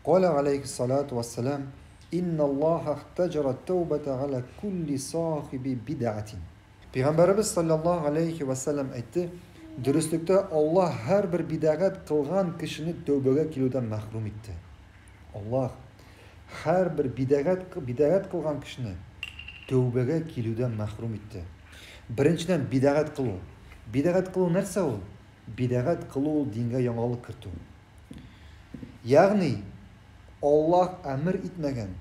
Каля алейхиссалату вассалам, Инналлаха ихтаҗара тәүбәтә галя кулли сахиби бидәатин. Пәйгамбәребез саллаллаһу алейхи ва сәлләм әйтте, Дөреслектә Аллаһ һәрбер бидәгать кылган кешене тәүбәгә килүдән мәхрүм итте. Аллаһ һәрбер бидәгать бидәгать кылган кешене тәүбәгә килүдән мәхрүм итте. Беренчедән, бидәгать кылу. Бидәгать кылу нәрсә ул? Бидәгать кылу ул дингә яңалык кертү. Ягъни Аллаһ әмер итмәгән,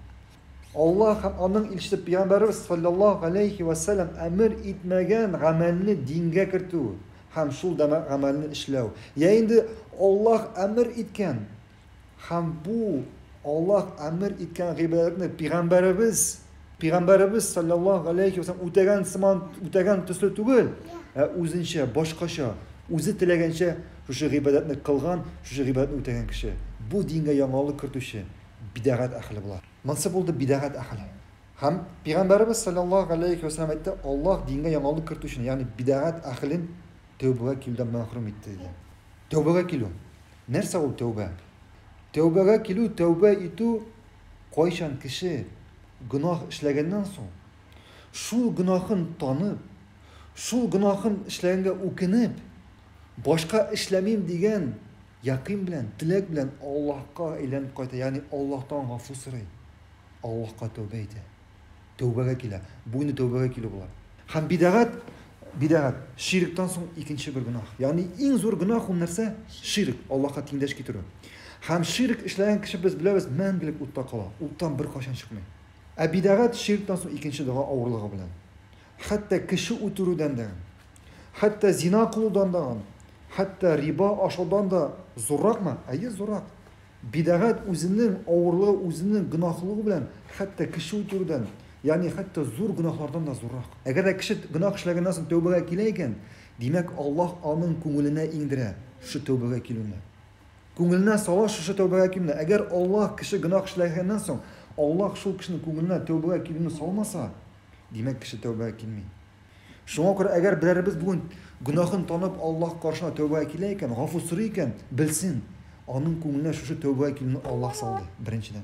Аллаһ һәм аның илчесе пәйгамбәребез саллаллаһу галәйһи вә сәлләм әмер итмәгән гамәлне дингә кертү һәм шул гамәлне эшләү. Я инде Аллаһ әмер иткән һәм бу Аллаһ әмер иткән гыйбадәтне пәйгамбәребез пәйгамбәребез саллаллаһу галәйһи вә сәлләм үтәгән сыман үтәгән төсле түгел, ә үзенчә, башкача, үзе теләгәнчә шушы гыйбадәтне кылган, шушы гыйбадәтне үтәгән кеше. Бу дингә яңалык кертүче бидәгать әһеле була. Монсы булды бидәгать әһеле. Һәм Пәйгамбәребез саллаллаһу галәйһи ва сәлләм әйтте, Аллаһ дингә яңалык кертүчене, ягъни бидәгать әһелен тәүбәгә килүдән мәхрүм итте, диде. Тәүбәгә килү. Нәрсә ул тәүбә? Тәүбәгә килү, тәүбә итү кайчан кеше гөнаһ эшләгәннән соң, шул гөнаһын танып, шул гөнаһын эшләгәнгә үкенеп, башка эшләмим дигән якын белән, теләк белән Аллаһка әйләнеп кайта, ягъни Аллаһтан гафу сорый. Аллаһка тәүбә итә. Тәүбәгә килә. Бу инде тәүбәгә килү була. Һәм бидәгать, бидәгать ширктан соң икенче бер гөнаһ. Ягъни иң зур гөнаһ ул нәрсә? Ширк, Аллаһка тиңдәш китерү. Һәм ширк эшләгән кеше без беләбез, мәңгелек утта кала. Уттан беркайчан чыкмый. Ә бидәгать ширктан соң икенче дога авырлыгы белән. Хәтта кеше үтерүдән дә, хәтта зина кылудан да, хәтта риба ашаудан да зурракмы? Әйе, зуррак. Бидәгать үзенең авырлыгы, үзенең гөнаһлыгы белән хәтта кеше үтерүдән, ягъни хәтта зур гөнаһлардан да зуррак. Әгәр дә кеше гөнаһ эшләгәннән соң тәүбәгә килә икән, димәк, Аллаһ аның күңеленә иңдерә шушы тәүбәгә килүне. Күңеленә сала шушы тәүбәгә килүне. Әгәр Аллаһ кеше гөнаһ эшләгәннән соң, Аллаһ шул кешенең күңеленә тәүбәгә килүне салмаса, димәк, кеше тәүбәгә килми. Шуңа күрә әгәр берәребез бүген гөнаһын танып Аллаһ каршына тәүбәгә килә икән, гафу сорый икән, белсен, аның күңеленә шушы тәүбәгә килүне Аллаһ салды, беренчедән.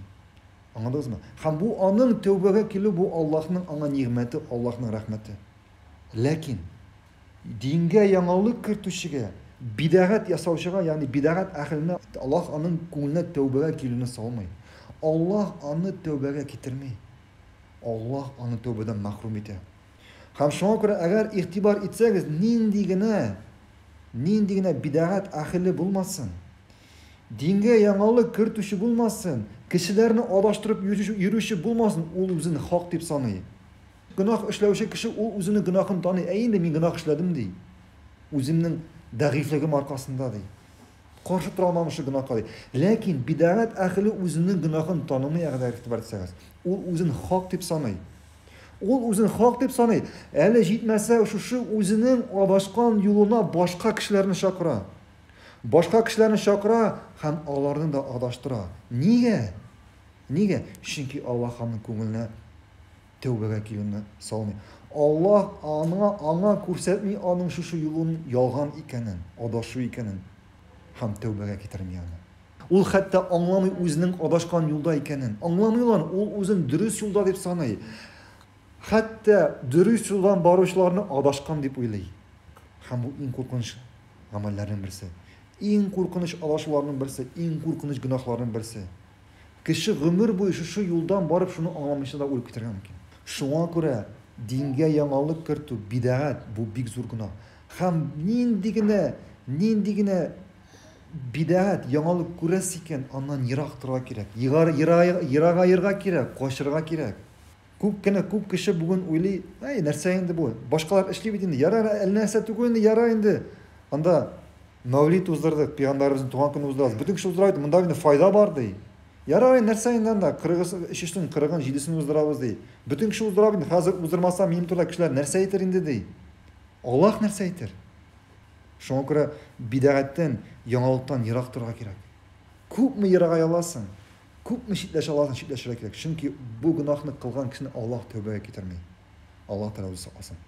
Аңладыгызмы? Һәм бу аның тәүбәгә килү бу Аллаһның аңа нигъмәте, Аллаһның рәхмәте. Ләкин дингә яңалык кертүчегә, бидәгать ясаучыга, ягъни бидәгать әһеленә Аллаһ аның күңеленә тәүбәгә килүне салмый. Аллаһ аны тәүбәгә китерми. Аллаһ аны тәүбәдән мәхрүм итә. Һәм шуңа күрә, әгәр игътибар итсәгез, нинди генә, нинди генә бидәгать әһеле булмасын, дингә яңалык кертүче булмасын, кешеләрне адаштырып йөрүче булмасын, ул үзен хак дип саный. Гөнаһ эшләүче кеше ул үзенең гөнаһын таный. Ә инде мин гөнаһ эшләдем ди. Үземнең дәгыйфлегем аркасында ди. Каршы тора алмам шул гөнаһка ди. Ләкин бидәгать әһеле үзенең гөнаһын танымый, әгәр игътибар итсәгез. Ул үзен хак дип саный. Ул үзен хак дип саный. Әле җитмәсә, шушы үзенең адашкан юлына башка кешеләрне чакыра. Башка кешеләрне чакыра һәм аларны да адаштыра. Нигә? Нигә? Чөнки Аллаһ аның күңеленә тәүбәгә килүне салмый. Аллаһ аңа, аңа күрсәтми аның шушы юлын ялган икәнен, адашу икәнен һәм тәүбәгә китерми аны. Ул хәтта аңламый үзенең адашкан юлда икәнен. Аңламый ул аны, ул үзен дөрес юлда дип саный. Хәтта дөрес юлдан баручыларны адашкан дип уйлый. Һәм бу иң куркыныч гамәлләрнең берсе. Иң куркыныч адашуларның берсе, иң куркыныч гөнаһларның берсе. Кеше гомер буе шушы юлдан барып шуны аңламыйча да үлеп китәргә мөмкин. Шуңа күрә дингә яңалык кертү, бидәгать, бу бик зур гөнаһ. Һәм нинди генә, нинди генә бидәгать, яңалык күрәсез икән, аннан ерак торырга кирәк. Ерагаерга кирәк, качырга кирәк. Күп кенә күп кеше бүген уйлый, әй, нәрсә инде бу? Башкалар эшли бит инде. Ярар, әллә нәрсә түгел инде, ярар инде. Анда Мәүлид уздырдык, пәйгамбәребезнең туган көнен уздырабыз. Бөтен кеше уздыра бит, монда инде файда бар ди. Ярар, нәрсә инде анда, кырыгы, өчесен, кырыгын, җидесен уздырабыз ди. Бөтен кеше уздыра бит, хәзер уздырмаса, минем турында кешеләр нәрсә әйтер инде ди. Аллаһ нәрсә әйтер? Шуңа күрә бидәгатьтән, яңалыктан ерак торырга кирәк. Күпме ерагая аласың, күпме читләшә аласың, читләшергә кирәк. Чөнки бу гөнаһны кылган кешене Аллаһ тәүбәгә китерми. Аллаһ Тәгалә үзе сакласын.